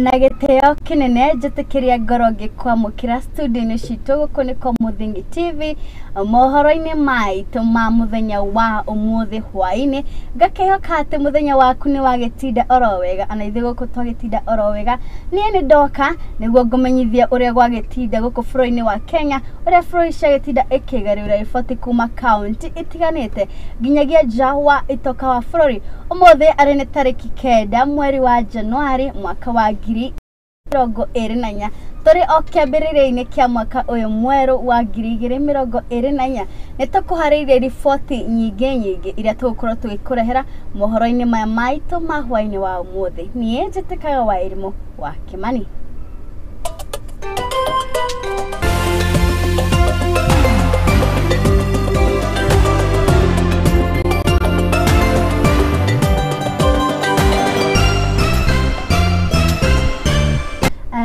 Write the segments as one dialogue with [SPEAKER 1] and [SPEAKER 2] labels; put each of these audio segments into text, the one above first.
[SPEAKER 1] Na gĩtĩo kĩnene njĩtĩkĩria ngoro ngĩkwamũkĩra studio-inĩ citũ gũkũ nĩ kwa Mũthingi TV mohoro-inĩ maitũ ma mũthenya wa ũmũthĩ hwaĩ-inĩ. Ngakĩhoka atĩ mũthenya waku nĩ wagĩtinda oro wega, ona ithuĩ gũkũ twagĩtinda oro wega. Niĩ nĩ ndoka nĩguo ngũmenyithie ũrĩa gwagĩtinda gũkũ bũrũri-inĩ wa Kenya, ũrĩa bũrũri ciagĩtinda ĩkĩgarũra riboti kuma kaunti itiganĩte nginyagia nja wa itoka wa bũrũri. Ũmũthĩ arĩ nĩ tarĩki 9 mweri wa Januari mwaka wa 2024, tũrĩ o kĩambĩrĩria-inĩ kĩa mwaka ũyũ mwerũ wa 2024. Nĩ tũkũharĩirie riboti nyingĩ nyingĩ iria tũgũkorwo tũgĩkũrehera mohoro-inĩ maya maitũ ma hwaĩ-inĩ wa ũmũthĩ. Niĩ njĩtĩkaga wa Irimũ wa Kĩmani.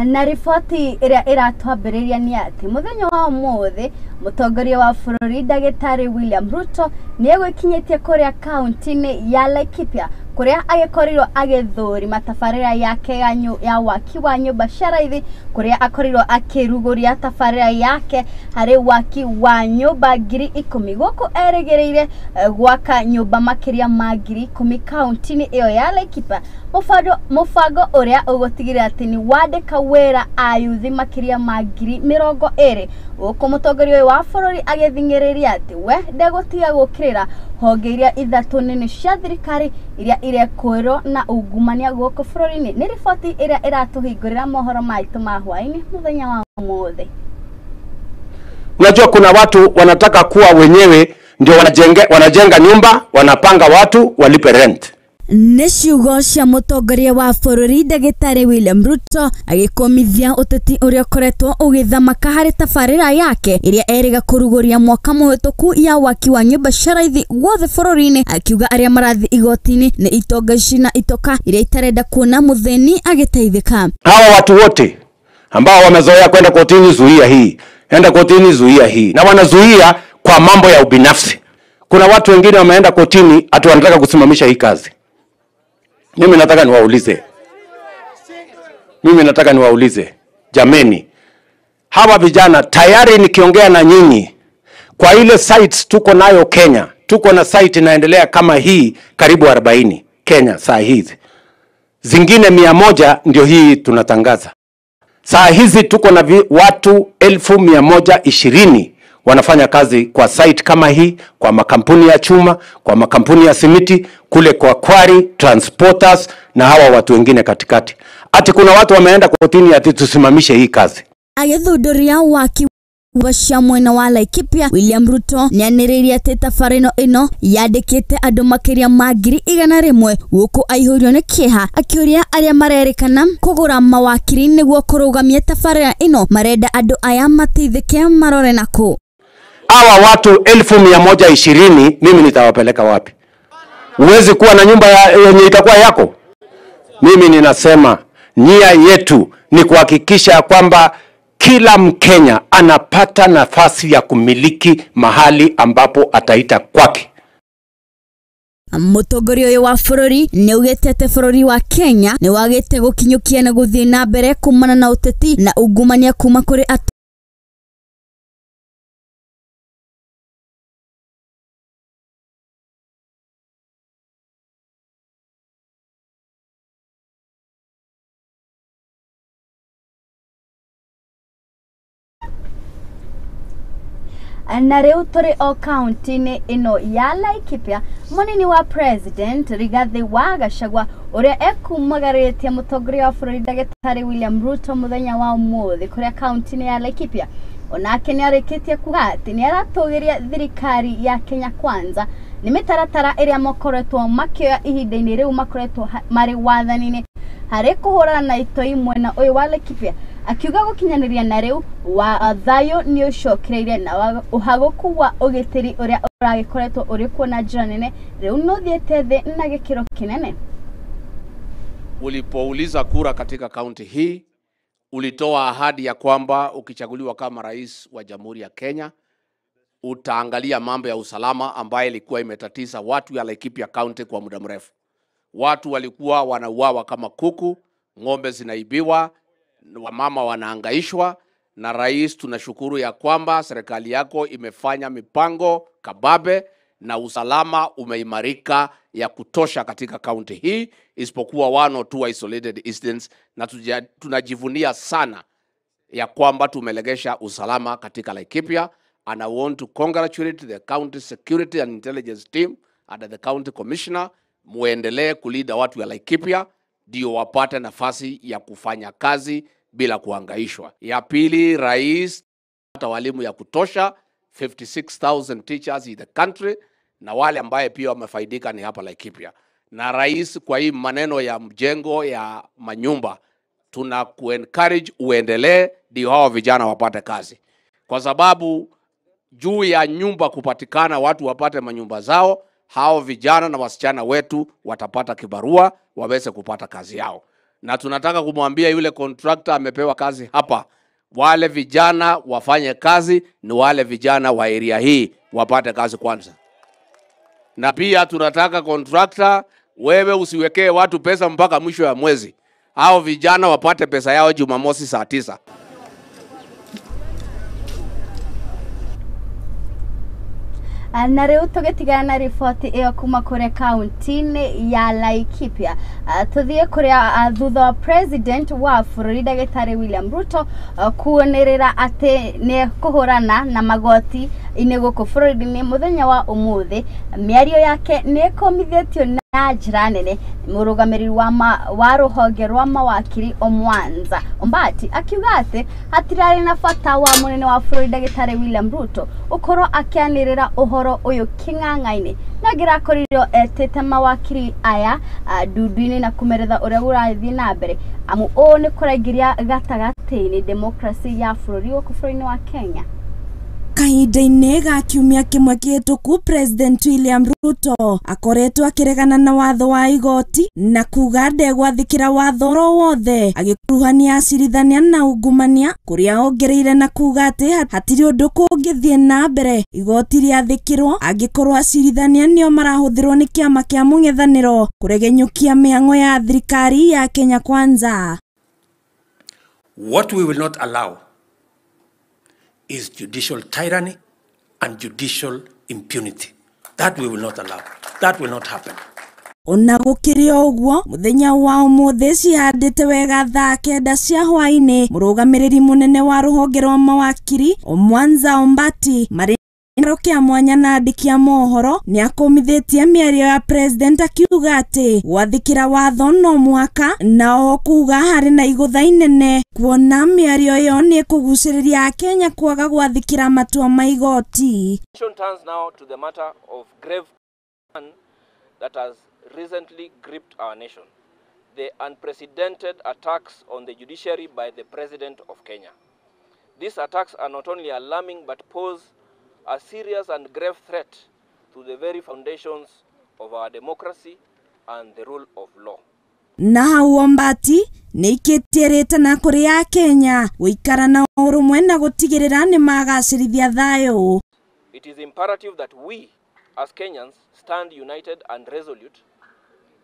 [SPEAKER 1] Na riboti ĩrĩa ĩratwambĩrĩria nĩ atĩ mũthenya wa ũmũthĩ mũtongoria wa bũrũri ndagĩtarĩ William Ruto nĩ egwĩkinyĩtie kũrĩa kaunti-inĩ ya Laikipia kũrĩa agĩkorirwo agĩthũrima tabarĩra yake ya waki wa nyũmba cia raithi, kũrĩa akorirwo akĩrugũria tabarĩra yake harĩ waki wa nyũmba 10,000. Gũkũ erĩgĩrĩire gwaka nyũmba makĩria ma 10,000 kaunti-inĩ ĩyo ya Laikipia, mũbango ũrĩa ũgũtigĩrĩra atĩ nĩ wandĩka wĩra ayuthi makĩria ma 20,000. Gũkũ mũtongoria ũyũ wa bũrũri agĩthing'ĩrĩria atĩ we ndegũtiga gũkĩrĩra honge iria ithatũ nene cia thirikari iria irekũĩrwo na ungumania gũkũ bũrũri-inĩ. Nĩ riboti ĩrĩa ĩratũhingũrĩra mohoro maitũ ma hwaĩ-inĩ mũthenya wa ũmũthĩ.
[SPEAKER 2] Unajua kuna watu wanataka kuwa wenyewe ndio wanajenga nyumba, wanapanga watu walipe rent.
[SPEAKER 1] Nĩ ciugo cia mũtongoria wa bũrũri ndagĩtarĩ William Ruto agĩkũmithia ũteti ũrĩa ũkoretwo ũgĩthamaka harĩ tabarĩra yake ĩrĩa erĩga kũrugũria mwaka mũhĩtũku ya waki wa nyũmba cia raithi guothe bũrũri-inĩ, akiuga arĩa marathiĩ igoti-inĩ nĩ itonga cina itoka iria itarenda kuona mũthĩni agĩteithĩka.
[SPEAKER 2] Hawa watu wote ambao wamezoea kwenda kotini, zuia hii, enda kotini, zuia hii, na wanazuia kwa mambo ya ubinafsi. Kuna watu wengine wameenda kotini ati wanataka kusimamisha hii kazi. Mimi nataka niwaulize. Mimi nataka niwaulize. Jameni, hawa vijana tayari nikiongea na nyinyi kwa ile sites tuko nayo Kenya, tuko na site inaendelea kama hii karibu 40 Kenya saa hizi. Zingine 100 ndio hii tunatangaza. Saa hizi tuko na watu 120,000 wanafanya kazi kwa site kama hii, kwa makampuni ya chuma, kwa makampuni ya simiti, kule kwa quarry, transporters na hawa watu wengine katikati. Ati kuna watu wameenda kotini ati tusimamishe hii kazi.
[SPEAKER 1] Agĩthundũria waki wa cia mwena wa Laikipia, William Ruto nĩanĩrĩire atĩ tabarĩra ĩno yandĩkĩte andũ makĩria ma 100,000 gũkũ aihũrio nĩ kĩeha, akĩũria arĩa marerĩkana kũgũra mawakiri nĩguo kũrũgamia tabarĩra ĩno marenda andũ aya mateithĩke marore nakũ.
[SPEAKER 2] Hawa watu 120,000 mimi nitawapeleka wapi? Huwezi kuwa na nyumba yenye itakuwa yako. Mimi ninasema nia yetu ni kuhakikisha kwamba kila Mkenya anapata nafasi ya kumiliki mahali ambapo ataita kwake.
[SPEAKER 1] Mũtongoria ũyũ wa bũrũri nĩaugĩte atĩ bũrũri wa Kenya nĩwagĩte gũkinyũkia na gũthiĩ na mbere kumana na ũteti na ungumania kuma kũrĩ na rĩu tũrĩ o kaunti-inĩ ĩno ya Laikipia. Mũnini wa President Rigathi wa Gachagua ũrĩa ekumagarĩtie mũtongoria wa bũrũri ndagĩtarĩ William Ruto mũthenya wa ũmũthĩ kũrĩa kaunti-inĩ ya Laikipia, onake nĩarĩkĩtie kuga atĩ nĩaratũgĩria thirikari ya Kenya Kwanza nĩ mĩtaratara ĩrĩa makoretwo makĩoya ihinda-inĩ rĩu makoretwo marĩ wathani-inĩ harĩ kũhũrana na itoi mwena ũyũ wa Laikipia, akiuga gũkinyanĩria na rĩu wa thayũ nĩ ũcokereire na ũhagũku wa ũgitĩri ũrĩa ũragĩkoretwo ũrĩ kuo na njĩra nene rĩu nĩ ũthiĩte thĩ na gĩkĩro kĩnene.
[SPEAKER 3] Ulipouliza kura katika kaunti hii ulitoa ahadi ya kwamba ukichaguliwa kama rais wa Jamhuri ya Kenya utaangalia mambo ya usalama ambayo ilikuwa imetatiza watu ya Laikipia County kwa muda mrefu. Watu walikuwa wanauawa kama kuku, ng'ombe zinaibiwa, wamama wanaangaishwa. Na rais, tunashukuru ya kwamba serikali yako imefanya mipango kababe na usalama umeimarika ya kutosha katika kaunti hii, isipokuwa one or two isolated incidents, na tunajivunia sana ya kwamba tumelegesha usalama katika Laikipia. And I want to congratulate the county security and intelligence team and the county commissioner. Muendelee kulinda watu ya Laikipia ndio wapate nafasi ya kufanya kazi bila kuhangaishwa. Ya pili, rais, hata walimu ya kutosha 56,000 teachers in the country, na wale ambaye pia wamefaidika ni hapa Laikipia. Na rais, kwa hii maneno ya mjengo ya manyumba, tuna kuencourage uendelee ndio hawa vijana wapate kazi, kwa sababu juu ya nyumba kupatikana, watu wapate manyumba zao, hao vijana na wasichana wetu watapata kibarua waweze kupata kazi yao. Na tunataka kumwambia yule contractor amepewa kazi hapa, wale vijana wafanye kazi, ni wale vijana wa area hii wapate kazi kwanza. Na pia tunataka contractor, wewe usiwekee watu pesa mpaka mwisho ya mwezi. Hao vijana wapate pesa yao Jumamosi saa 9.
[SPEAKER 1] Na rĩu tũgĩtigana na riboti ĩyo kuma kũrĩa kaunti-inĩ ya Laikipia, tũthiĩ kũrĩa thutha wa president wa bũrũri ndagĩtarĩ William Ruto kuonĩrĩra atĩ nĩ kũhũrana na magoti-inĩ gũkũ bũrũri-inĩ mũthenya wa ũmũthĩ. Mĩario yake nĩ ĩkũmithĩtio na njĩra nene mũrũgamĩrĩri wa rũhonge rwa mawakiri Omwanza Ombati akiuga atĩ hatirarĩ na bata wa mũnene wa bũrũri ndagĩtarĩ William Ruto ũkorwo akĩanĩrĩra ũhoro ũyũ kĩng'ang'a-inĩ, na ngĩrakorirwo etĩte mawakiri aya ndundu-inĩ na kũmeretha ũrĩa ũrathiĩ na mbere, amu ũũ nĩ kũraingĩria gatagatĩ-inĩ democracy ya bũrũri gũkũ bũrũri-inĩ wa Kenya.
[SPEAKER 4] Kahinda-inĩ ga kiumia kĩmwe kĩhĩtũku, President William Ruto akoretwo akĩregana na watho wa igoti na kuga ndegwathĩkĩra watho oro wothe, agĩkuruhania acirithania na ungumania, kũrĩa ongereire na kuga atĩ hatirĩ ũndũ kũngĩthiĩ na mbere igoti rĩathĩkĩrwo angĩkorwo acirithania nĩo marahũthĩrwo nĩ kĩama kĩa mũng'ethanĩro kũregenyũkia mĩhang'o ya thirikari ya Kenya Kwanza.
[SPEAKER 5] What we will not allow is judicial tyranny and judicial impunity. That we will not allow. That will not happen.
[SPEAKER 4] Ona gũkĩrĩ o ũguo, mũthenya wa ũmũthĩ cihandĩte wega thaa 9 cia hwaĩ-inĩ, mũrũgamĩrĩri mũnene wa rũhonge rwa mawakiri Omwanza Ombati marĩ kĩa mwanya na andĩki a mohoro nĩ akũmithĩtie mĩario ya president akiuga atĩ gwathĩkĩra watho no mũhaka, na oho kuga harĩ na igũtha inene kuona mĩario ĩyo nĩ ĩkũgucĩrĩria Akenya kwaga gwathĩkĩra matua ma igoti.
[SPEAKER 6] Turns now to the matter of grave that has recently gripped our nation, the unprecedented attacks on the judiciary by the President of Kenya. These attacks are not only alarming but pose a serious and grave threat to the very foundations of our democracy and the rule of law.
[SPEAKER 4] Na hau Ombati nĩ ikĩtie rĩtana kũrĩ Akenya gũikara na ũrũmwe na gũtigĩrĩra nĩ magacĩrithia thayũ.
[SPEAKER 6] It is imperative that we as Kenyans stand united and resolute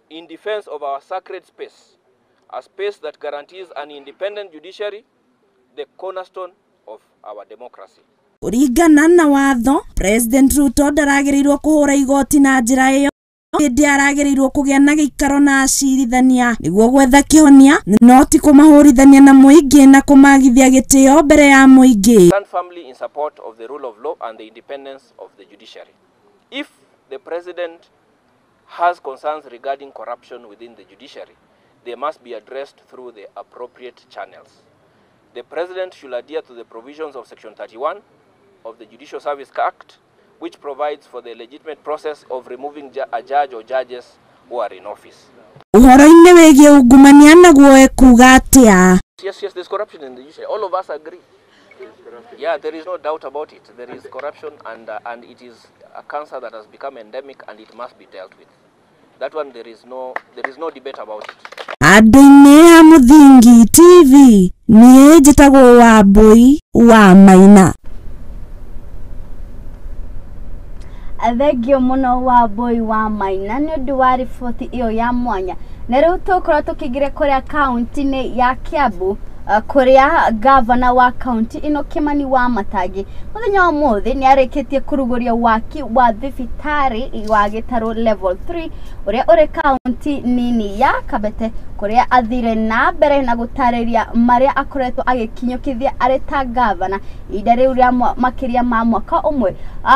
[SPEAKER 6] in defense of our sacred space, a space that guarantees an independent judiciary, the cornerstone of our democracy.
[SPEAKER 4] Kũringana na watho, President Ruto ndaragĩrĩirwo kũhũra igoti na njĩra ĩyo, ĩndĩ aragĩrĩirwo kũgĩa na gĩikaro na acirithania nĩguo gwetha kĩhonia, no ti kũmahũrithania na mũingĩ na kũmagithia gĩtĩo mbere ya mũingĩ.
[SPEAKER 6] Stand firmly in support of the rule of law and the independence of the judiciary. If the president has concerns regarding corruption within the judiciary, they must be addressed through the appropriate channels. The president should adhere to the provisions of Section 31 of the Judicial Service Act, which provides for the legitimate process of removing a judge or judges who are in office.
[SPEAKER 4] Ũhoro-inĩ wĩgiĩ ungumania naguo ekuuga atĩa?
[SPEAKER 6] Yes, yes, there's corruption in the judiciary. All of us agree. Yeah, there is no doubt about it. There is corruption, and it is a cancer that has become endemic, and it must be dealt with. That one, there is no debate about it.
[SPEAKER 4] Andũ-inĩ a Mũthingi TV, niĩ njĩtagwo Wambui wa Maina.
[SPEAKER 1] Thengio mũno Wambui wa Maina nĩ ũndũ wa riboti ĩyo ya mwanya. Na rĩu tũkorwo tũkĩingĩra kũrĩa kaunti-inĩ ya Kiambu, kũrĩa gavana wa kaunti ĩno Kimani wa Matangi mũthenya wa ũmũthĩ nĩ arĩkĩtie kũrugũria waki wa thibitarĩ wa Gĩtarũ level 3 ũrĩa ũrĩ kaunti nini ya Kabete, kũrĩa athire na mbere na gũtarĩria marĩa akoretwo agĩkinyũkithia arĩ ta gavana ihinda rĩu rĩa makĩria ma mwaka ũmwe.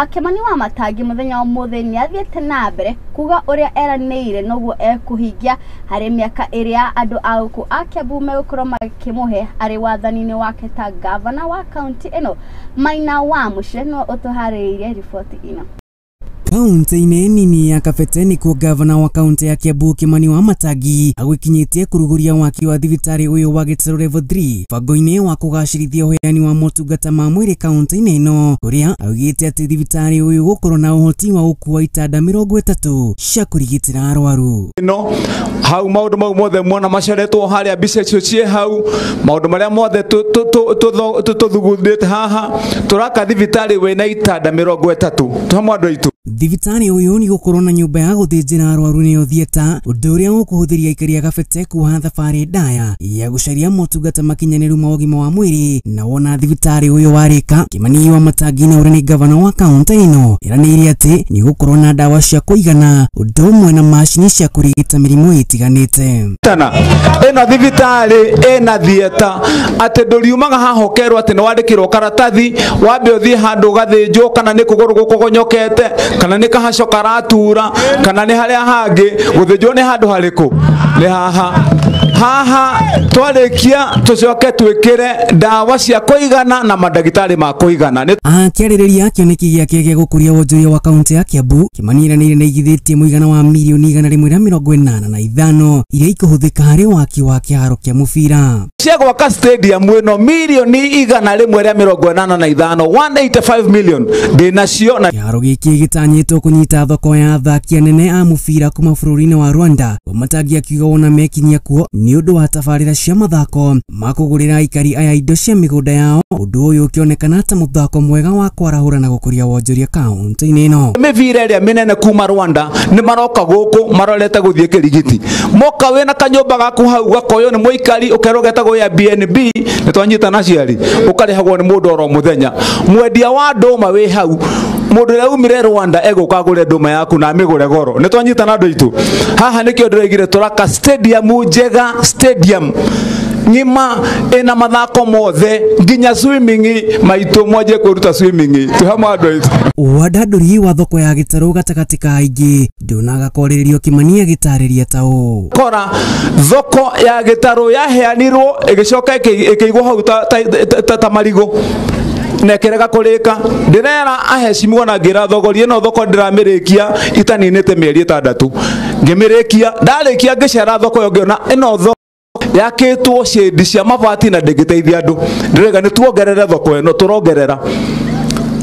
[SPEAKER 1] Kimani wa Matangi mũthenya wa ũmũthĩ nĩ athiĩte na mbere kuga ũrĩa eranĩire noguo ekũhingia harĩ mĩaka ĩrĩa andũ a gũkũ a Kiambu megũkorwo makĩmũhe arĩ wathani-inĩ wake ta gavana wa kaunti ĩno. Maina wa Mũcere no ũtũharĩrĩirie riboti ĩno.
[SPEAKER 7] Kaunti-inĩ nini ya Kabete nĩkuo gavana wa kaunti ya Kiambu Kimani wa Matangi agwĩkinyĩtie kũrugũria waki wa thibitarĩ ũyũ wa Gĩtarũ level 3 bango-inĩ wa kũgacĩrithia ũheani wa motungata ma mwĩrĩ kaunti-inĩ ĩno, kũrĩa augĩte atĩ thibitarĩ ũyũ gũkorwo na ũhoti wa gũkua itanda 30 cia kũrigitĩra arwaru.
[SPEAKER 8] No hau maũndũ mau mothe muona maceretwo harĩa mbica icio ciĩ hau, maũndũ marĩa mothe tũthugundĩte haha tũraka thibitarĩ wĩna itanda 30 tũhamwe andũ aitũ.
[SPEAKER 7] Thibitarĩ ũyũ nĩ gũkorwo na nyũmba ya gũthĩnjĩra arwaru nĩyo theatre, ũndũ ũrĩa ũkũhũthĩria aikari a Kabete kuoha thabarĩ ndaya ya gũcaria motungata makinyanĩru ma ũgima wa mwĩrĩ. Na wona thibitarĩ ũyũ warĩka, Kimani wa Matangi na ũrĩa nĩ gavana wa kaunti ĩno ĩranĩire atĩ nĩ gũkorwo na ndawa cia kũigana ũndũ ũmwe na macini cia kũrigita mĩrimũ ĩtiganĩte.
[SPEAKER 8] Ĩno thibitarĩ ĩna theatre atĩ ndũriumaga haha ũkerwo atĩ nĩ wandĩkĩrwo karatathi wambe ũthiĩ handũ ũgathĩnjwo, kana nĩ kũgũrũ gũkũgonyokete, kana nĩ kahaco karatura, kana nĩ harĩa hangĩ. Gũthĩnjwo nĩ handũ harĩkũ? Nĩ haha. Haha twarĩkia tũcoke twĩkĩre ndawa cia kũigana na mandagĩtarĩ ma kũigana.
[SPEAKER 7] Akĩarĩrĩria kĩoneki gĩake gĩa gũkũria wonjoria wa kaunti ya Kiambu, Kimani eranĩire nĩ aigithĩtie mũigana wa mirioni 185 iria ikũhũthĩka harĩ waki wa kĩharo kĩa mũbira.
[SPEAKER 8] Cia gwaka stadium ĩno mirioni 185, 185 million ndĩnacio. Na
[SPEAKER 7] kĩharo gĩkĩ gĩtanyĩtwo kũnyita thoko ya athaki anene a mũbira kuma bũrũri-inĩ wa Rwanda. Wamatangi akiuga wona mekinyia kuo nĩ ũndũ wa tabarĩra cia mathako makũgũrĩra aikari aya indo cia mĩgũnda yao, ũndũ ũyũ ũkĩonekana ta mũthako mwega wa kwarahũra na gũkũria wonjoria kaunti-inĩ ĩno.
[SPEAKER 8] Mĩbira ĩrĩa mĩnene kuma Rwanda nĩ maroka gũkũ marorete gũthiĩ kĩrigiti, moka wĩna kanyũmba gaku hau gakoywo nĩ mũikari ũkerwo getagwo Airbnb, nĩ twanyita na aciari, ũkarĩhagwo nĩ mũndũ oro mũthenya. Mwendia wa ndũma wĩ hau, mũndũ ũrĩa umire Rwanda egũka agũre ndũma yaku na amĩgũre goro. Nĩ twanyita na andũ aitũ. Haha nĩkĩo ndĩroigire tũraka stadium njega, stadium ng'ima ĩna mathako mothe nginya swimming, maitũ mwanjie kwĩruta swimming twĩ hamwe andũ aitũ.
[SPEAKER 7] Wandandũri wa thoko ya Gĩtarũ gatagatĩ ka aingĩ ndonaga kwarĩrĩrio Kimani agĩtarĩria ta ũũ.
[SPEAKER 8] Kora thoko ya Gĩtarũ yaheanirwo ĩgĩcoka ĩkĩigwo hau ta marigũ na ĩkĩrega kũrĩka. Ndĩrera ahecimiwa na ngĩra thogori ĩno thoko ndĩramĩrĩkia itaninĩte mĩeri 6, ngĩmĩrĩkia ndarĩkia ngĩcera thoko ĩyo ngĩona ĩno thoko yakĩtwo shade cia mabati na ndĩngĩteithia andũ. Ndĩrega nĩ tuongerere thoko ĩno, tũrongerera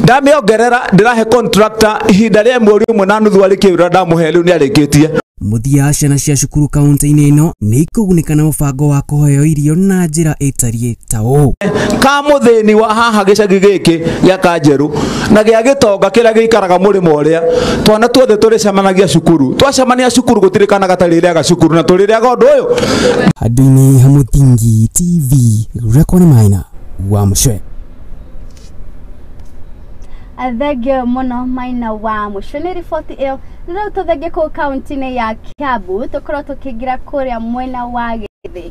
[SPEAKER 8] ndamĩongerera, ndĩrahe contractor ihinda rĩa mweri 1.5 arĩkie wĩra ndamũhe rĩu nĩ arĩkĩtie.
[SPEAKER 7] Mũthia ciana cia cukuru kaunti-inĩ ĩno nĩ ikũgunĩka na mũbango wa kũheo irio na njĩra ĩtariĩ ta ũũ.
[SPEAKER 8] Ka mũthĩni wa haha gĩcagi gĩkĩ gĩa Kanjerũ na gĩa gĩtonga kĩrĩa gĩikaraga mũrĩmo ũrĩa, twana tuothe tũrĩcemanagia cukuru, twacemania cukuru gũtirĩ kana gatarĩrĩaga cukuru na tũrĩrĩaga ũndũ ũyũ.
[SPEAKER 7] Handũ-inĩ ha Mũthingi TV, Rekwa Maina wa Mũcwe.
[SPEAKER 1] Thengio mũno Maina wa Mũcwe nĩ riboti ĩyo. Rĩu tũthengie kũu kaunti-inĩ ya Kiambu tũkorwo tũkĩingĩra kũrĩa mwena wa Gĩthĩ.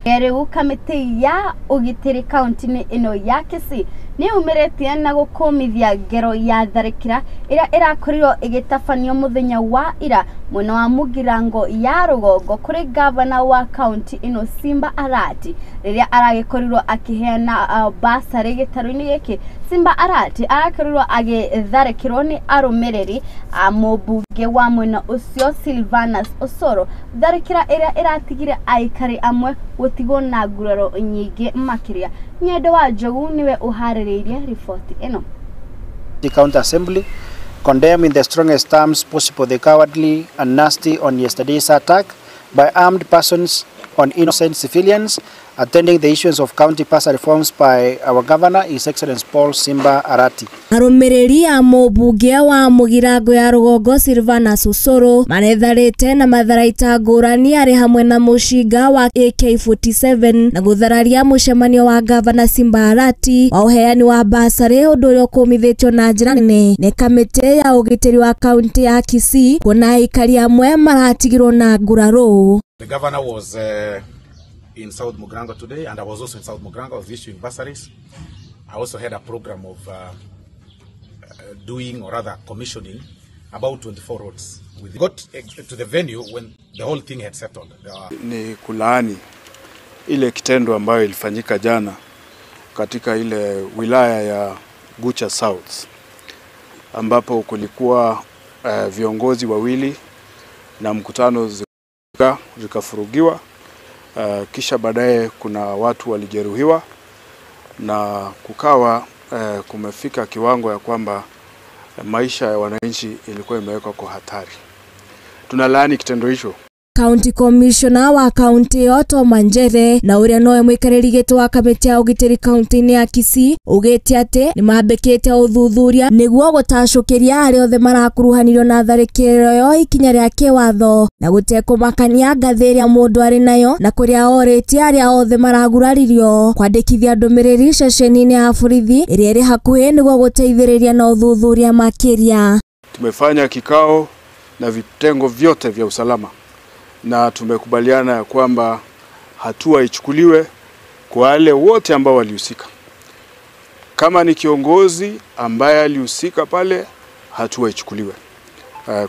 [SPEAKER 1] Rĩu kamĩtĩ ya ũgitĩri kaunti-inĩ ĩno ya Kisii nĩ yumĩrĩtie na gũkũmithia ngero ya tharĩkĩra ĩrĩa ĩrakorirwo ĩgĩtabanio mũthenya wa ira mwena wa Mũgirango ya rũgongo kũrĩ gavana wa kaunti ĩno Simba Arati rĩrĩa aragĩkorirwo akĩheana basarĩ gĩtarũ-inĩ gĩkĩ. Simba Arati arakorirwo agĩtharĩkĩrwo nĩ arũmĩrĩri a mũmbunge wa mwena ũcio Silvanus Osoro, tharĩkĩra ĩrĩa ĩratigire aikari amwe gũtigwo na nguraro nyingĩ makĩria. Nyendo wa Njogu niwe ũharĩrĩirie riboti ĩno.
[SPEAKER 9] The County Assembly condemn in the strongest terms possible the cowardly and nasty on yesterday's attack by armed persons on innocent civilians attending the issuance of county bursary forms by our governor, His Excellency Paul Simba Arati.
[SPEAKER 4] Arũmĩrĩri a mũmbunge wa Mũgirango ya Rũgongo Silvanus Osoro maretharĩte na matharaita ngũrani arĩ hamwe na mũcinga wa AK47 na gũthararia mũcemanio wa Gavana Simba Arati wa ũheani wa basarĩ, ũndũ ũrĩa ũkũmithĩtio na njĩra nene nĩ kamĩtĩ ya ũgitĩri wa kaunti ya Kisii, kuona aikari amwe maratigirwo na nguraro.
[SPEAKER 10] The governor was in South Mugirango today, and I was also in South Mugirango. I was issuing bursaries. I also had a program of doing, or rather commissioning, about 24 roads. We got to the venue when the whole thing had settled.
[SPEAKER 11] Ni kulaani ile kitendo ambayo ilifanyika jana katika ile wilaya ya Gucha South, ambapo kulikuwa viongozi wawili na mkutano zikafurugiwa. Kisha baadaye kuna watu walijeruhiwa na kukawa kumefika kiwango ya kwamba maisha ya wananchi ilikuwa imewekwa kwa hatari. Tunalaani kitendo hicho.
[SPEAKER 4] County Commissioner wa kaunti ĩyo Tom Manjere na ũrĩa nowe mũikarĩri gĩtĩ wa kamĩtĩ ya ũgitĩri kaunti-inĩ ya Kisii ugĩte atĩ nĩmambĩkĩte ũthuthuria nĩguo gũtacũkĩria arĩa othe marakuruhanirio na tharĩkĩro ĩyo ikinya rĩa kĩwatho na gũtekũmakania ngathĩ ĩrĩa mũndũ arĩ nayo na kũrĩa orĩtie arĩa othe maraguraririo kwandĩkithia ndũmĩrĩri ceceni-inĩ ya borithi ĩrĩa ĩrĩ hakuhĩ nĩguo gũteithĩrĩria na ũthuthuria makĩria.
[SPEAKER 11] Tumefanya kikao na vitengo vyote vya usalama na tumekubaliana ya kwamba hatua ichukuliwe kwa wale wote ambao walihusika. Kama ni kiongozi ambaye alihusika pale, hatua ichukuliwe.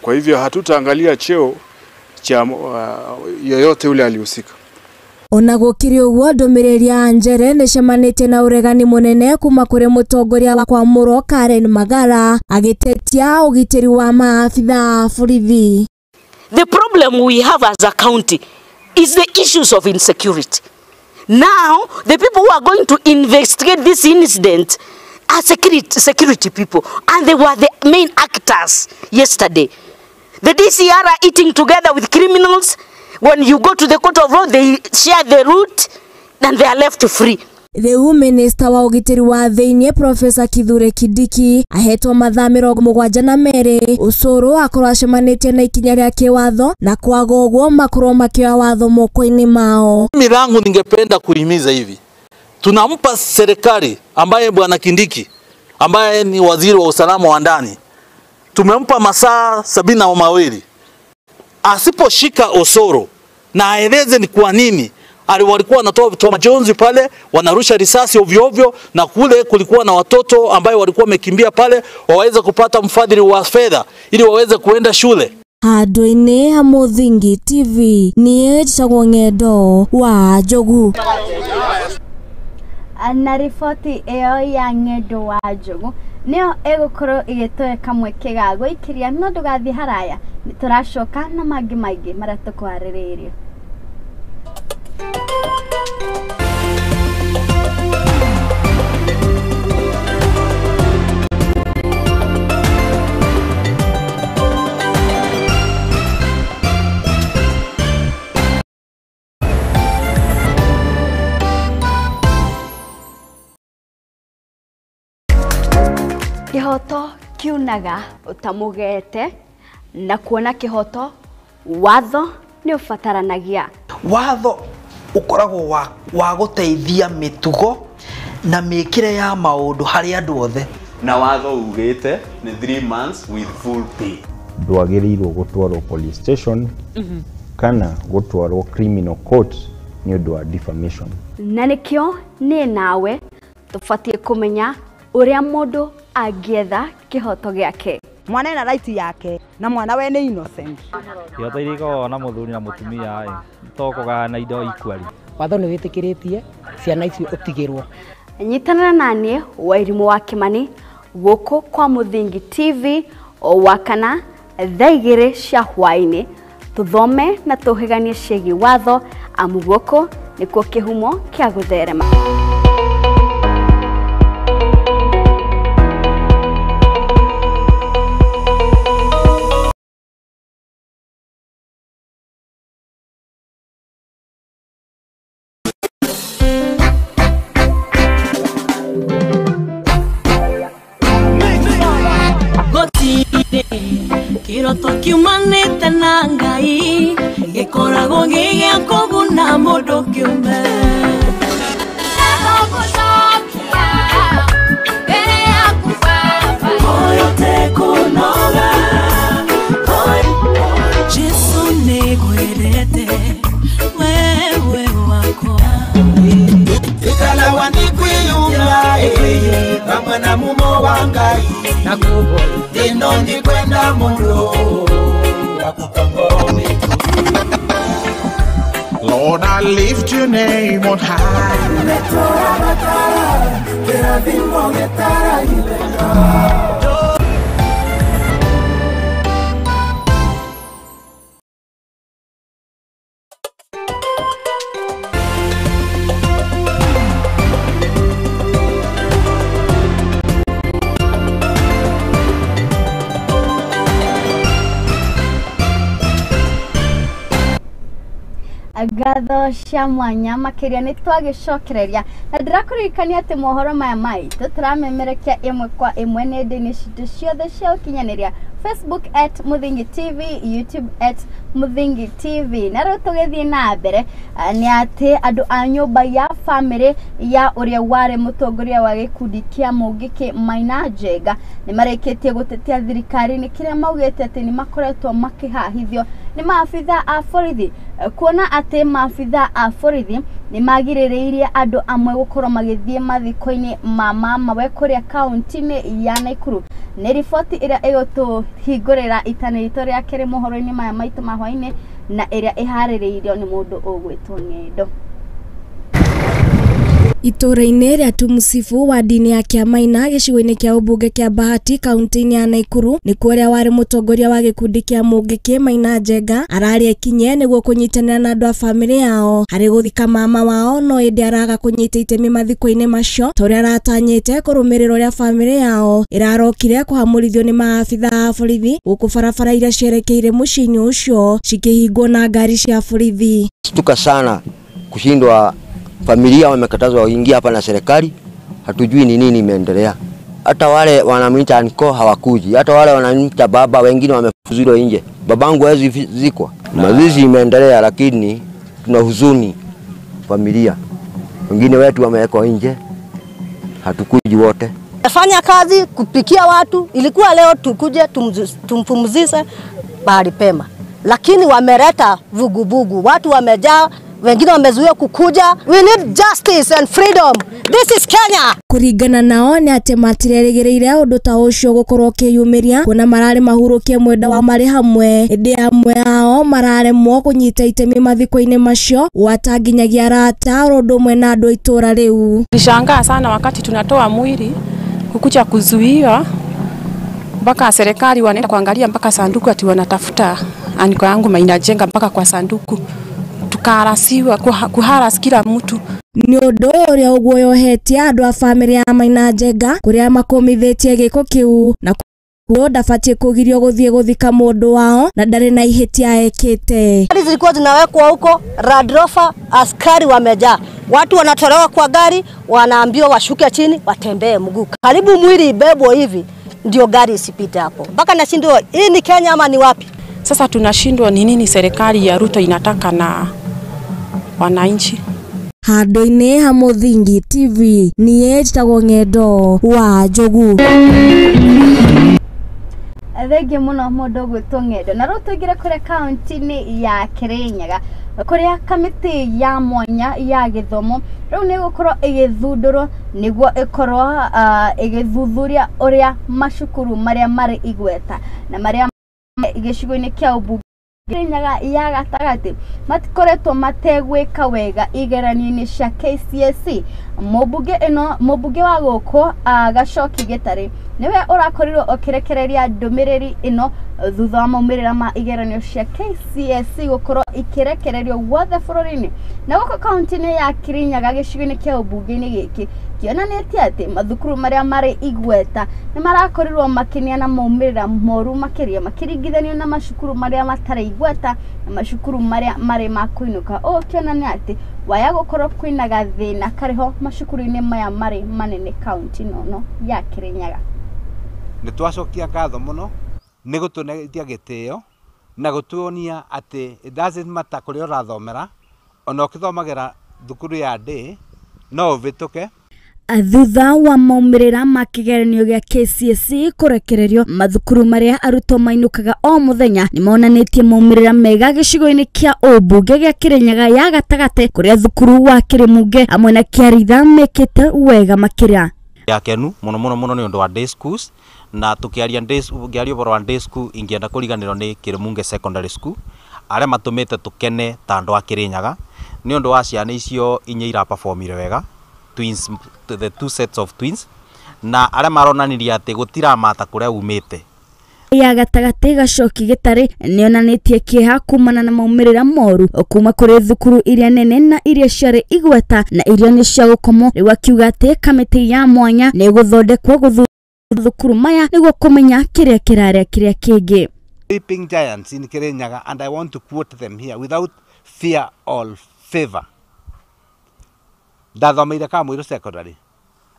[SPEAKER 11] Kwa hivyo hatutaangalia cheo cha yeyote yule alihusika.
[SPEAKER 4] Ona gũkĩrĩ ũguo ndũmĩrĩri ya Njere nĩcemanĩtie na ũregani mũnene kuma kũrĩ mũtongoria wa Kwamũrwo Karen Magara agĩtetia ũgitĩri wa maabitha a borithi.
[SPEAKER 12] The problem we have as a county is the issues of insecurity. Now, the people who are going to investigate this incident are security people, and they were the main actors yesterday. The DCR are eating together with criminals. When you go to the court of law, they share the route and they are left free.
[SPEAKER 4] Rĩu minista wa ũgitĩri wa thĩinĩ Profesa Kithure Kindiki ahetwo mathaa 72 Osoro akorwo acemanĩtie na ikinya rĩa kĩwatho na kwaga ũguo makorwo makĩoya watho moko-inĩ mao.
[SPEAKER 13] Mimi langu ningependa kuhimiza hivi, tunampa serikali ambaye Bwana Kindiki ambaye ni waziri wa usalama wa ndani, tumempa masaa 72. Asiposhika Osoro na aeleze ni kwa nini walikuwa wanatoa majonzi pale, wanarusha risasi ovyo ovyo, na kule kulikuwa na watoto ambaye walikuwa wamekimbia pale waweze kupata mfadhili wa fedha ili waweze kuenda shule.
[SPEAKER 4] Handũ-inĩ ha Mũthingi TV niĩ njĩtagwo Ng'endo wa Njogu.
[SPEAKER 1] Na riboti ĩyo ya Ng'endo wa Njogu nĩyo ĩgũkorwo ĩgĩtũhe kamweke ga gũikĩria, no ndũgathiĩ haraya, nĩtũracoka na mangĩ maingĩ marĩa tũkwarĩrĩirie. Kĩhoto kiunaga ũtamũgete na kuona kĩhoto watho nĩ ũbataranagia.
[SPEAKER 14] Watho ũkoragwo wa gũteithia mĩtugo na mĩkĩre ya maũndũ harĩ andũ othe.
[SPEAKER 15] Na watho ugĩte nĩ 3 months with full pay.
[SPEAKER 16] Ndwagĩrĩirwo gũtwarwo police station kana gũtwarwo criminal court nĩ ũndũ wa defamation.
[SPEAKER 1] Na nĩkĩo niĩ nawe tũbatiĩ kũmenya ũrĩa mũndũ angĩetha kĩhoto gĩake.
[SPEAKER 17] Mwana ena right yake na mwana we nĩ innocent.
[SPEAKER 18] Kĩhoto iria ikoragwo na mũthuri na mũtumia to kũgayana indo equally.
[SPEAKER 19] Watho nĩ wĩtĩkĩrĩtie ciana icio ũtigĩrwo.
[SPEAKER 1] Nyitanĩra naniĩ Wairimũ wa Kĩmani gũkũ kwa Mũthingi TV o wakana thaa 2 cia hwaĩ-inĩ, tũthome na tũhĩganie ciĩgiĩ watho, amu gũkũ nĩkuo kĩhumo kĩa gũtherema.
[SPEAKER 20] Ndikwiyumya na mumo wa Ngai na kubo ino ndikwenda mundu
[SPEAKER 21] Lord, I lift your name on high.
[SPEAKER 1] Ngatho cia mwanya makiria nĩ twagĩcokereria na ndĩrakũririkania atĩ mohoro maya maitũ tũramemerekia ĩmwe kwa ĩmwe nenda-inĩ citũ ciothe cia ũkinyanĩria, Facebook at Muthingi TV, YouTube at Muthingi TV. Na rĩu tũgĩthiĩ na mbere nĩ atĩ andũ a nyũmba ya famĩlĩ ya ũrĩa warĩ mũtongoria wa gĩkundi kĩa Mũngĩkĩ Maina Njenga nĩ marĩkĩtie gũtetia thirikari nĩ kĩrĩa maugĩte atĩ nĩ makoretwo makĩhahithio nĩ maabitha a borithi, kuona atĩ maabitha a borithi nĩ magirĩrĩirie andũ amwe gũkorwo magĩthiĩ mathiko-inĩ ma mamawe kũrĩa kaunti-inĩ ya Nakuru. Nĩ riboti ĩrĩa ĩgũtũhingũrĩra itana ritũ rĩa kerĩ mohoro-inĩ maya maitũ ma hwaĩ-inĩ na ĩrĩa ĩharĩrĩirio nĩ mũndũ ũgwĩtwo Ng'endo.
[SPEAKER 4] Itũũra-inĩ rĩa Tumusifu wadi-inĩ ya Kĩamaina gĩcigo-inĩ kĩa ũmbunge kĩa Bahati kaunti-inĩ ya Nakuru nĩkuo ũrĩa warĩ mũtongoria wa gĩkundi kĩa Mũngĩkĩ Maina Njenga ararĩ ekinye nĩguo kũnyitanĩra na andũ a bamĩrĩ yao harĩ gũthika mama wao, no ĩndĩ araga kũnyita itemi mathiko-inĩ macio ta ũrĩa aratanyĩte kũrũmĩrĩra ũrĩa bamĩrĩ yao ĩrarokire kũhamũrithio nĩ maabitha a borithi gũkũ barabara iria cierekeire mũciĩ-inĩ ũcio cikĩhingwo na ngari cia borithi.
[SPEAKER 22] Stuka sana kushindwa, familia wamekatazwa waingia hapa na serikali, hatujui ni nini imeendelea. Hata wale wanamuita anko hawakuji, hata wale wanamuita baba wengine wamefuzulwa nje. Babangu hawezi zikwa. Mazishi imeendelea, lakini tuna huzuni familia. Wengine wetu wamewekwa nje, hatukuji wote.
[SPEAKER 23] Nafanya kazi kupikia watu, ilikuwa leo tukuje tumpumzishe mahali pema, lakini wameleta vuguvugu, watu wamejaa, wengine wamezuia kukuja. We need justice and freedom. This is Kenya.
[SPEAKER 4] Kuringana nao nĩ atĩ matirerĩgĩrĩire ũndũ ta ũcio gũkorwo ũkĩyumĩria kuona mararĩ mahurũkie mwenda wa marĩ hamwe, ĩndĩ amwe ao mararemwo kũnyita itemi mathiko-inĩ macio gwata nginyagia arata oro ũndũ ũmwe na andũ a itũũra rĩu.
[SPEAKER 24] Nilishangaa sana wakati tunatoa mwili kukuja kuzuiwa mpaka serikali wanaenda kuangalia mpaka sanduku ati wanatafuta aniko yangu Maina Njenga mpaka kwa sanduku, tukaharasiwa kuharas kila mtu.
[SPEAKER 4] Nĩ ũndũ ũyũ ũrĩa ũguoyohetie andũ a bamĩrĩ ya Maina Njenga kũrĩa makũmithĩtie gĩko kĩu na kuo ndabatiĩ kũgirio gũthiĩ gũthika mũndũ wao na ndarĩ na ihĩtia ekĩte.
[SPEAKER 23] Gari zilikuwa zinawekwa huko Land Rover, askari wamejaa, watu wanatolewa kwa gari, wanaambiwa washuke chini watembee mguu, karibu mwili ibebwe hivi ndio gari isipite hapo. Mpaka nashindwa hii ni Kenya ama ni wapi?
[SPEAKER 24] Sasa tunashindwa ni nini serikali ya Ruto inataka na wananchi.
[SPEAKER 4] Handũ-inĩ ha Muthingi TV niĩ njĩtagwo Ng'endo wa Njogu.
[SPEAKER 1] Thengiũ mũno mũndũ ũgwĩtwo Ng'endo. Na rĩu tũingĩre kũrĩa kaunti-inĩ ya Kirinyaga kũrĩa kamĩtĩ ya mwanya ya gĩthomo rĩu nĩ ĩgũkorwo ĩgĩthundũrwo nĩguo ĩkorwo ĩgĩthuthuria ũrĩa macukuru marĩa marĩ igweta na marĩa gĩcigo-inĩ kĩa ũmbunge Kirinyaga ya gatagatĩ matikoretwo mategwĩka wega igeranio-inĩ cia KCSE. Mũmbunge wa gũkũ Gacoki Gĩtarĩ nĩwe ũrakorirwo ũkĩrekereria ndũmĩrĩri ĩno thutha wa maumĩrĩra ma igeranio cia KCSE gũkorwo ikĩrekererio guothe bũrũri-inĩ. Na gũkũ kaunti-inĩ ya Kirinyaga gĩcigo-inĩ kĩa ũmbunge-inĩ gĩkĩ kĩonanĩtie atĩ mathukuru marĩa marĩ igweta nĩ marakorirwo makĩneana maumĩrĩra moru makĩria makĩringithanio na macukuru marĩa matarĩ igweta na macukuru marĩa marĩ ma kũinũka. Ũũ kĩonania atĩ waya gũkorwo kwĩna gathĩna karĩho macukuru-inĩ maya marĩ manene kaunti nono ya Kirinyaga.
[SPEAKER 25] Nĩ twacokia ngatho mũno nĩ gũtũnetia gĩtĩo na gũtuonia atĩ it doesn't matter kũrĩa ũrathomera, ona ũkĩthomagĩra thukuru ya day no ũvĩtũke.
[SPEAKER 1] Thutha wa maumĩrĩra ma kĩgeranio gĩa KCSE kũrekererio, mathukuru marĩa arutwo mainũkaga o mũthenya nĩmonanĩtie maumĩrĩra mega gĩcigo-inĩ kĩa ũmbunge gĩa Kĩrĩnyaga ya gatagatĩ, kũrĩa thukuru wa Kĩrĩmunge hamwe na Kĩaritha mekĩte wega makĩria.
[SPEAKER 2] Akenu muno muno muno ni undu wa day schools, na tukiaria ngiaria ũhoro wa day school ingienda kũriganĩrwo nĩ Kĩrĩmunge Secondary School arĩa matũmĩte tũkene ta andũ a Kĩrĩnyaga nĩ ũndũ wa ciana icio inya iraperformire wega, twins, the two sets of twins, na arĩa maronanirie atĩ gũtiramata kũrĩa umĩte.
[SPEAKER 1] Ya gatagatĩ Gacoki Gĩtarĩ nĩonanĩtie kĩeha kumana na maumĩrĩra moru kuma kũrĩ thukuru iria nene na iria ciarĩ igweta na iria nĩ cia gũkomwo. Rĩu akiuga atĩ kamĩtĩ ya mwanya nĩ ĩgũthondekwo gũthuthuria thukuru maya nĩguo kũmenya kĩrĩa kĩrarĩa kĩrĩa kĩngĩ.
[SPEAKER 25] Sleeping giants in Kirinyaga, and I want to quote them here without fear or favor. Ndathomeire Kamũirũ Secondary.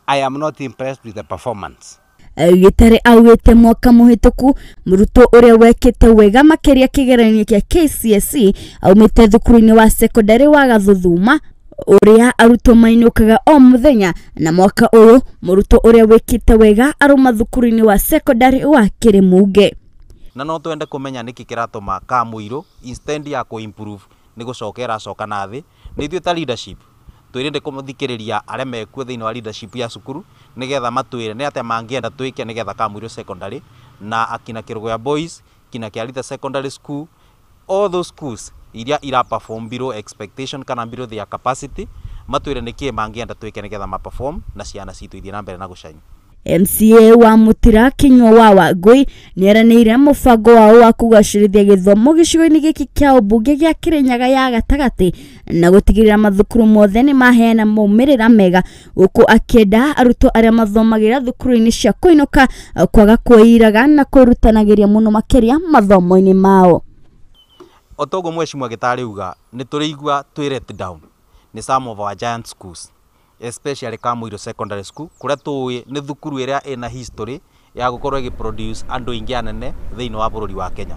[SPEAKER 25] I am not impressed with the performance.
[SPEAKER 1] Gĩtarĩ augĩte mwaka mũhĩtũku mũrutwo ũrĩa wekĩte wega makĩria kĩgeranio kĩa KCSE aumĩte thukuru-inĩ wa secondary wa Gathuthuma ũrĩa arutwo mainũkaga o mũthenya, na mwaka ũyũ mũrutwo ũrĩa wĩkĩte wega aruma thukuru-inĩ wa secondary wa Kĩrĩmunge.
[SPEAKER 2] Na no twende kũmenya nĩkĩ kĩratũma Kamũirũ instead ya kũ-improve nĩ gũcoka ĩracoka na thĩ. Nĩ ithuĩ ta leadership twĩrinde kũthikĩrĩria arĩa mekuo thĩinĩ wa leadership ya cukuru nĩgetha matwĩre nĩ atĩa mangĩenda twĩke nĩgetha Kamũirũ Secondary na akina Kĩrũgũya Boys, kina Kĩaritha Secondary School, all those schools iria ira perform below expectation kana below their capacity, matwĩre nĩkĩ mangĩenda twĩke nĩgetha ma perform na ciana citũ ithiĩ na mbere na gũcaina.
[SPEAKER 1] MCA wa Mutira Kinyua wa Wangui nĩeranĩire mũbango wao wa kũgacĩrithia gĩthomo gĩcigo-inĩ gĩkĩ kĩa ũmbunge gĩa Kĩrĩnyaga ya gatagatĩ na gũtigĩrĩra mathukuru mothe nĩmaheana maumĩrĩra mega, gũkũ akĩenda arutwo arĩa mathomagĩra thukuru-inĩ cia kũinũka kwaga kwĩiraga na kwĩrutanagĩria mũno makĩria mathomo-inĩ mao.
[SPEAKER 2] O toguo mheshimiwa Gĩtarĩ uga nĩ tũrĩigua twĩ let down nĩ some of our giant schools, especially Kamũirũ Secondary School kũrĩa tũĩ nĩ thukuru ĩrĩa ĩna history ya gũkorwo ĩgĩ-produce andũ aingĩ anene thĩinĩ wa bũrũri wa Kenya.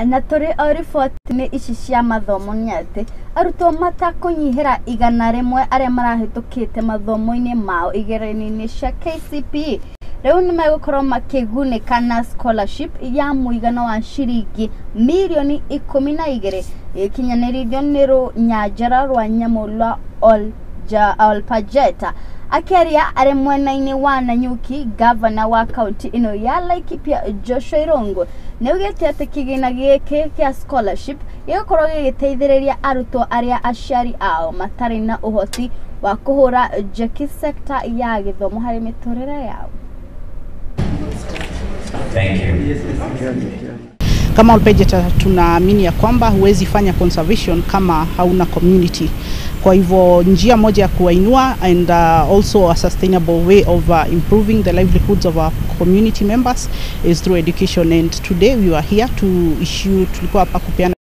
[SPEAKER 1] Na tũrĩ o riboti-inĩ ici cia mathomo nĩ atĩ arutwo matakũnyihĩra 100 arĩa marahĩtũkĩte mathomo-inĩ mao igeranio-inĩ cia KCPE rĩu nĩmegũkorwo makĩgunĩka na scholarship ya mũigana wa ciringi mirioni 12 ĩkinyanĩrithio nĩ rũnyanjara rwa nyamũ rwa Olpajeta. Akĩaria arĩ mwena-inĩ wa Nanyuki, gavana wa kaunti ĩno ya Laikipia Joshua Irungu nĩaugĩte atĩ kĩgĩna gĩkĩ kĩa scholarship gĩgũkorwo gĩgĩteithĩrĩria arutwo arĩa aciari ao matarĩ na ũhoti wa kũhũra njeki sekta ya gĩthomo harĩ mĩtũrĩre yao.
[SPEAKER 3] Thank you.
[SPEAKER 5] Kama Olpejeta tunaamini ya kwamba huwezi fanya conservation kama hauna community. Kwa hivyo njia moja ya kuwainua and also a sustainable way of improving the livelihoods of our community members is through education, and today we are here to issue, tulikuwa hapa kupeana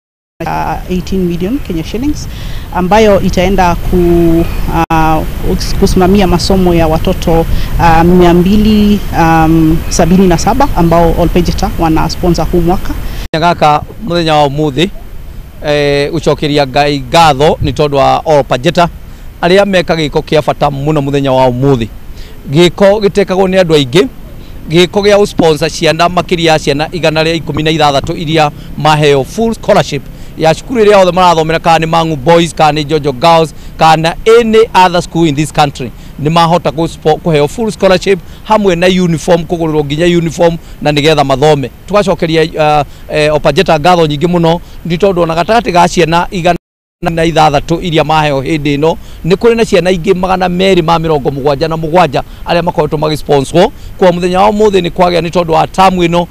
[SPEAKER 5] 18 million Kenya shillings ambayo itaenda kusimamia masomo ya watoto 277 ambao Olpejeta wana sponsor huu mwaka.
[SPEAKER 6] Gaka muthenya wa umuthi gucokeria Ngai ngatho ni tondu wa Olpajeta aria meka giko kia bata muno muthenya wa umuthi. Giko gitekagwo ni andu aingi, giko gia sponsor ciana makiria ciana 116 iria maheo full scholarship ya cukuru iria othe marathomera, kana ni Mangu Boys, kana ni Jojo Girls, kana any other school in this country ni mahota kuheo full scholarship hamwe na uniform, kugurwo nginya uniform na nigetha mathome. Tugacokeria Olpajeta ngatho nyingi muno ni tondu ona gatagati ga ciana 106 iria maheo hindi ino ni kuri na ciana ingi 277 aria makoretwo magisponsor kwa muthenya wa muthi ni kwagia ni tondu wa tamu ino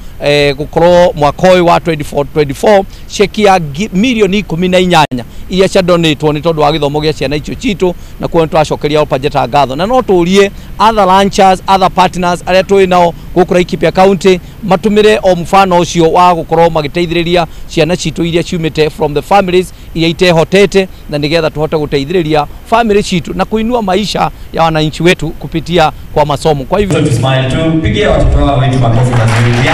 [SPEAKER 6] gukorwo mwaka uyu wa 24-24 cheki ya milioni 18 iria cia donatwo ni tondu wa githomo gia ciana icio citu, na kuo twacokeria Olpajeta ngatho. Na no turie other launchers, other partners aria twi nao guku Laikipia County matumire o mfano ucio wa gukorwo magiteithiriria ciana citu iria ciumite from the families iria itehotete, na nigetha tuhote guteithiriria family citu na kuinua maisha ya wananchi wetu kupitia kwa masomo. Kwa hivyo
[SPEAKER 3] tusmile tu, pigie watoto wetu makofi mazuri.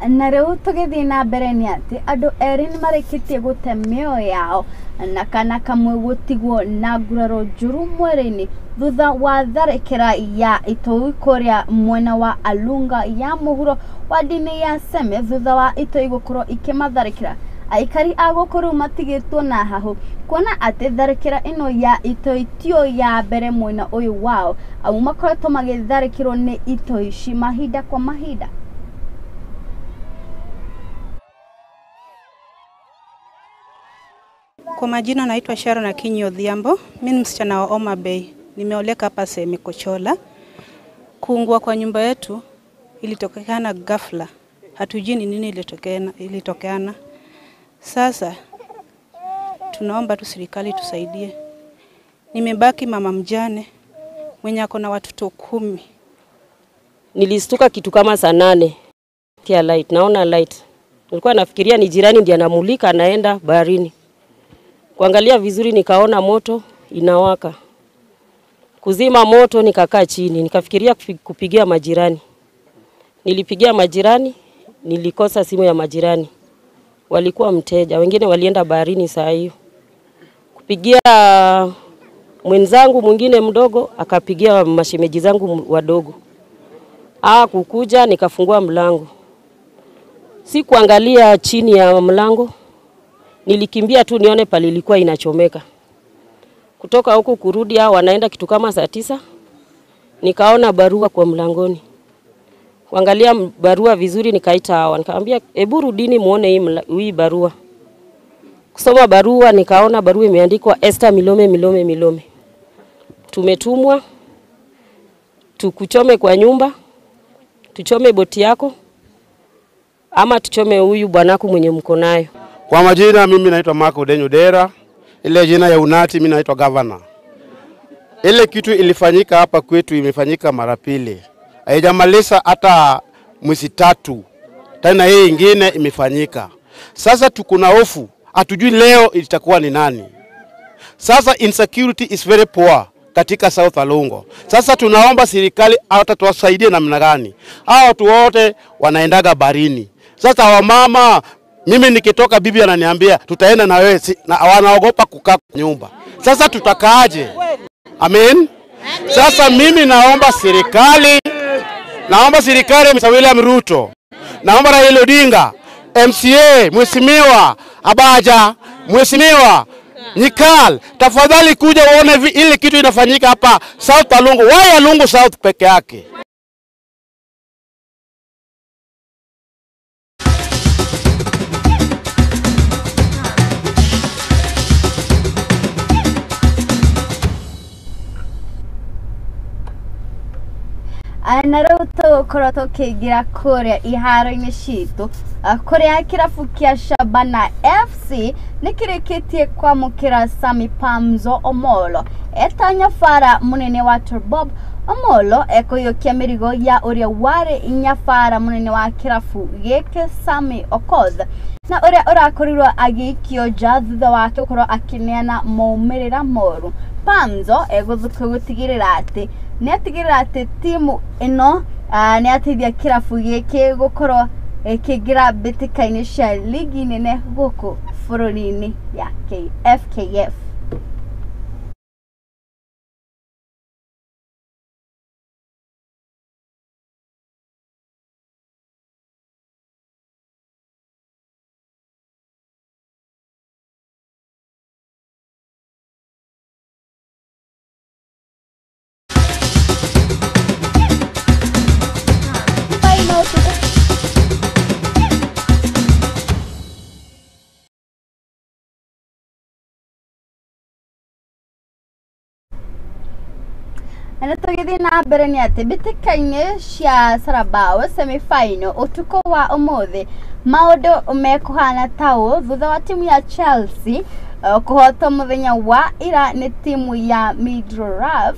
[SPEAKER 1] Na rĩu tũgĩthiĩ na mbere nĩ atĩ andũ erĩ nĩ marĩkĩtie gũte mĩoyo yao na kana kamwe gũtigwo na nguraro njũru mwĩrĩ-inĩ thutha wa tharĩkĩra ya itoi kũrĩa mwena wa Alunga ya mũhuro wadi-inĩ ya Seme thutha wa itoi gũkorwo ikĩmatharĩkĩra. Aikari a gũkũ rĩu matigĩtwo na hahũ kuona atĩ tharĩkĩra ĩno ya itoi tio ya mbere mwena ũyũ wao, amu makoretwo magĩtharĩkĩrwo nĩ itoi ici mahinda kwa mahinda.
[SPEAKER 7] Kwa majina naitwa Sharon Akinyi Odhiambo. Mimi ni msichana wa Homa Bay. Nimeoleka hapa Seme Kochola. Kuungua kwa nyumba yetu ilitokana ghafla. Hatujui ni nini ilitokeana. Sasa tunaomba tu serikali tusaidie. Nimebaki mama mjane mwenye ako na watoto 10.
[SPEAKER 8] Nilistuka kitu kama saa 8. Tia light, naona light. Nilikuwa nafikiria ni jirani ndiye anamulika anaenda baharini. Kuangalia vizuri nikaona moto inawaka. Kuzima moto nikakaa chini, nikafikiria kupigia majirani. Nilipigia majirani, nilikosa simu ya majirani. Walikuwa mteja, wengine walienda baharini saa hiyo. Kupigia mwenzangu mwingine mdogo, akapigia mashemeji zangu wadogo. Kukuja nikafungua mlango. Sikuangalia chini ya mlango. Nilikimbia tu nione pale ilikuwa inachomeka. Kutoka huku kurudi hao wanaenda kitu kama saa 9. Nikaona barua kwa mlangoni. Kuangalia barua vizuri nikaita hawa. Nikamwambia hebu rudini muone hii barua. Kusoma barua nikaona barua imeandikwa Esther Milome Milome Milome. Tumetumwa tukuchome kwa nyumba, tuchome boti yako ama tuchome huyu bwanako mwenye mko nayo.
[SPEAKER 9] Kwa majina mimi naitwa Marco Denyo Dera, ile jina ya unati mimi naitwa governor. Ile kitu ilifanyika hapa kwetu imefanyika mara pili. Haijamaliza hata mwezi 3. Tena hii ingine imefanyika. Sasa tuko na hofu, hatujui leo itakuwa ni nani. Sasa insecurity is very poor katika South Alungo. Sasa tunaomba serikali hata tuwasaidie namna gani. Hao watu wote wanaendaga barini. Sasa wamama, mimi nikitoka bibi ananiambia tutaenda na wewe, na wanaogopa kukaa nyumba. Sasa tutakaaje? Amen. Sasa mimi naomba serikali, Mr. William Ruto, naomba Raila Odinga, MCA, Mheshimiwa Abaja, Mheshimiwa Nyikal, tafadhali kuja uone ile kitu inafanyika hapa South Alungo. Why Alungo South peke yake?
[SPEAKER 1] Na rĩu tũgũkorwo tũkĩingĩra kũrĩa iharo-inĩ citũ kũrĩa kĩrabu kĩa Shabana FC nĩ kĩrĩkĩtie kwamũkĩra Sami Pamzo Omolo eta nyabara mũnene wa Turbob. Omolo ekũiyũkia mĩrigo ya ũrĩa warĩ nyabara mũnene wa kĩrabu gĩkĩ Sami Okoth na ũrĩa ũrakorirwo agĩikio nja thutha wake gũkorwo akĩneana maumĩrĩra moru. Pamzo egũtigĩrĩra atĩ nĩatigĩrĩra atĩ timu ĩno nĩateithia kĩrabu gĩkĩ gũkorwo ĩkĩingĩra mbĩtĩka-inĩ cia ligi nene gũkũ bũrũri-inĩ ya FKF. Na tũgĩthiĩ na mbere nĩ atĩ mbĩtĩka-inĩ cia Carabao semi-final ũtukũ wa ũmũthĩ maũndũ mekũhana ta ũũ thutha wa timu ya Chelsea kũhotwo mũthenya wa ira nĩ timu ya Middlesbrough.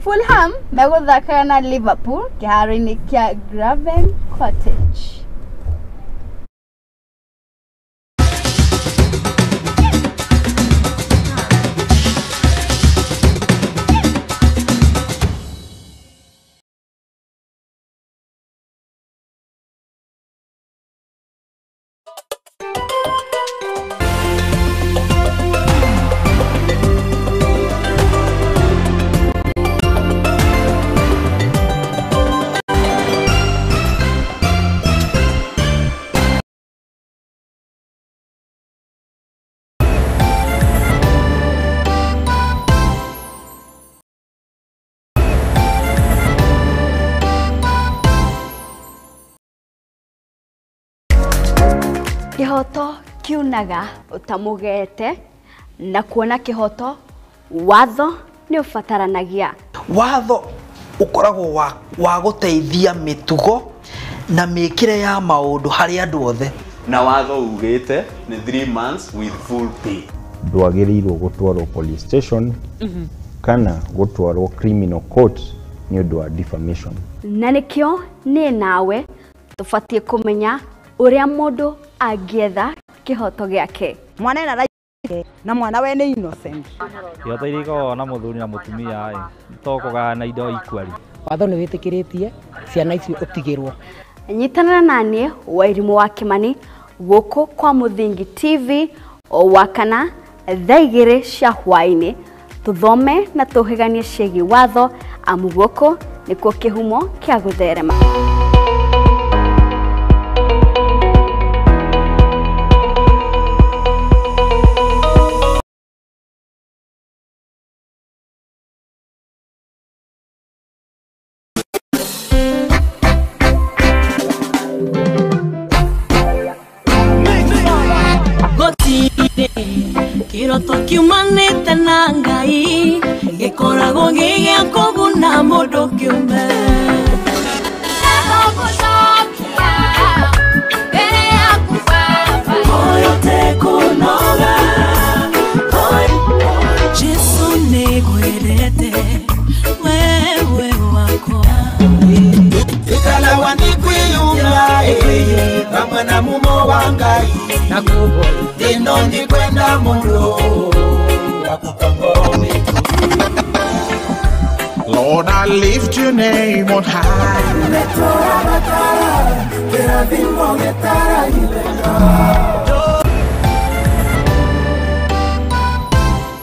[SPEAKER 1] Fulham megũthakaga na Liverpool kĩharo-inĩ kĩa Craven Cottage. Kĩhoto kiunaga ũtamũgete na kuona kĩhoto watho nĩ ũbataranagia.
[SPEAKER 10] Watho ũkoragwo wa gũteithia mĩtugo na mĩkĩre ya maũndũ harĩ andũ othe.
[SPEAKER 15] Na watho ugĩte nĩ 3 months with full pay.
[SPEAKER 16] Ndwagĩrĩirwo gũtwarwo police station kana gũtwarwo criminal court nĩ ũndũ wa defamation.
[SPEAKER 1] Na nĩkĩo niĩ nawe tũbatiĩ kũmenya ũrĩa mũndũ angĩetha kĩhoto gĩake.
[SPEAKER 17] Mwana ena right na mwana we nĩ innocent.
[SPEAKER 18] Ihoto iria ikoragwo na mũthuri na mũtumia ĩ to kũgayana indo equally.
[SPEAKER 19] Watho nĩ wĩtĩkĩrĩtie ciana icio ũtigĩrwo.
[SPEAKER 1] Nyitanĩra na niĩ Wairimũ wa Kĩmani gũkũ kwa Mũthingi TV o wakana thaa 2 cia hwaĩ-inĩ tũthome na tũhĩganie ciĩgiĩ watho amu gũkũ nĩkuo kĩhumo kĩa gũtherema.
[SPEAKER 11] Kiroto kiumanĩte na Ngai gĩkoragwo gĩ gĩa kũguna mũndũ kĩũmbe. Jesu nĩngwendete wewe wakwa.
[SPEAKER 20] Ikalawa nikwiyumba hamwe na mumo wa Ngai ino ndikwenda muno
[SPEAKER 21] Lord, I lift your name on high.